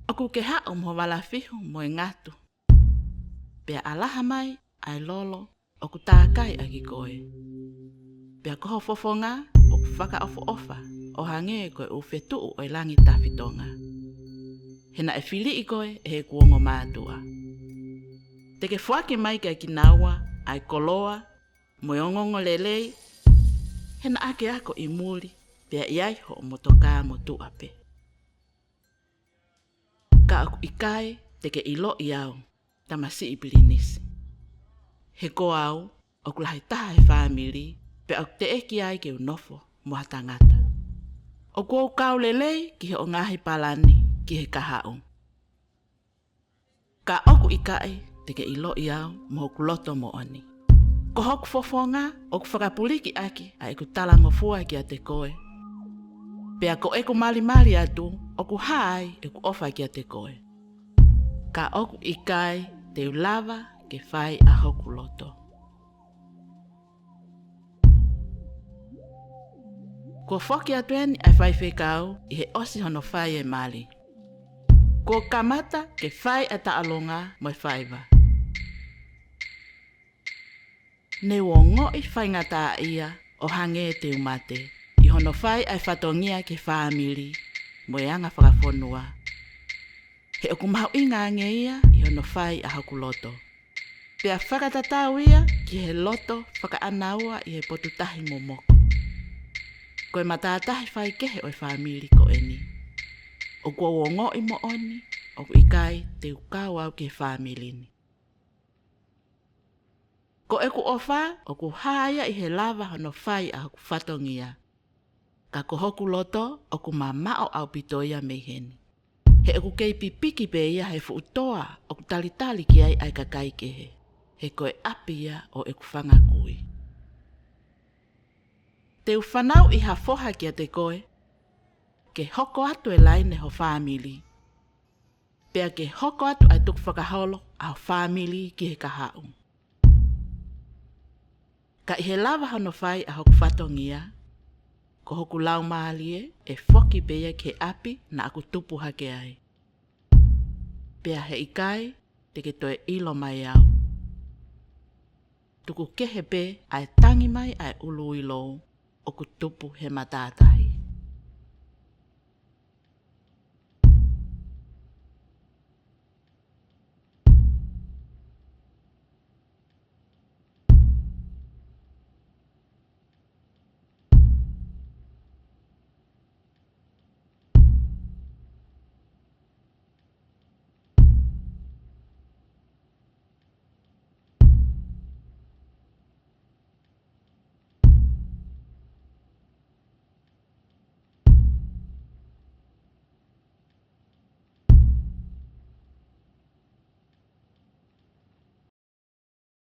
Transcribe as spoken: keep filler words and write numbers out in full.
ʻOku ke haʻu mo ho vala fihu mo e ngatu, pea ʻalaha mai ʻa e lolo ʻoku tākai ʻaki koe. Pea ko ho fofonga ʻoku fakaʻofoʻofa ʻo hangē ko e ʻū fetuʻu ʻo e langi tafitonga. He naʻe filiʻi koe ʻe heʻeku ongo mātuʻa. Te ke foaki mai kia kinaua ʻa e koloa mo e ongoongolelei, he naʻa ke ako ʻi muli, pea ʻi ai hoʻo motokā motuʻa pē. Ka ʻoku ʻikai te ke ʻiloʻi au, tamasiʻi pilinisi. He ko au, ʻoku lahi taha he fāmili, pea ʻoku teʻeki ai ke u nofo mo ha tangata. ʻOku ou kau lelei ki hoʻo ngaahi palani ki he kahaʻu. Ka ʻoku ʻikai te ke ʻiloʻi au mo hoku loto moʻoni. Ko hoku fofonga ʻoku fakapuliki ʻaki ʻa ʻeku talangofua kiate koe. Pea ko ʻeku malimali atu ʻoku hā ai ʻeku ʻofa kiate koe. Ka ʻoku ʻikai te u lava ke fai ʻa hoku loto. Kuo foki atu eni ʻa e faifekau ʻi he ʻosi hono fai e mali. Kuo kamata ke fai ʻa e taʻalonga mo e faiva. Ne u ongoʻi faingataʻaʻia ʻo hangē te u mate ʻi hono fai ʻa e fatongia ki he fāmili mo e anga fakafonua. He ʻoku mahuʻinga ange ia ʻi hono fai ʻa hoku loto. Pea fakatatau ia ki he loto fakaʻanaua ʻi he potu tahi momoko. Ko e matātahi faikehe ʻo e fāmili ko eni. ʻOku ou ongoʻi moʻoni ʻoku ʻikai te u kau au ki he fāmili ni. Ko ʻeku ʻofa ʻoku hā ia ʻi he lava hono fai ʻa hoku fatongia. Ka ko hoku loto ʻoku mamaʻo ʻaupito ia mei heni. He ʻoku kei pipiki pē ia he fuʻu toa ʻoku talitali ki ai ʻa e kakai kehe. He ko e ʻapi ia ʻo ʻeku fanga kui. Te u fanauʻi ha foha kiate koe, ke hoko atu e laine ho fāmili. Pea ke hoko atu ʻa e tukufakaholo ʻa ho fāmili ki he kahaʻu. Ka ʻi he lava hono fai ʻa hoku fatongia, ko hoku laumālie ʻe foki pē ia ki he ʻapi naʻa ku tupu hake ai. Pea heʻikai te ke toe ʻilo mai au. Tuku kehe pē ʻa e tangi mai ʻa e ʻulu ʻilou ʻoku tupu he matātahi.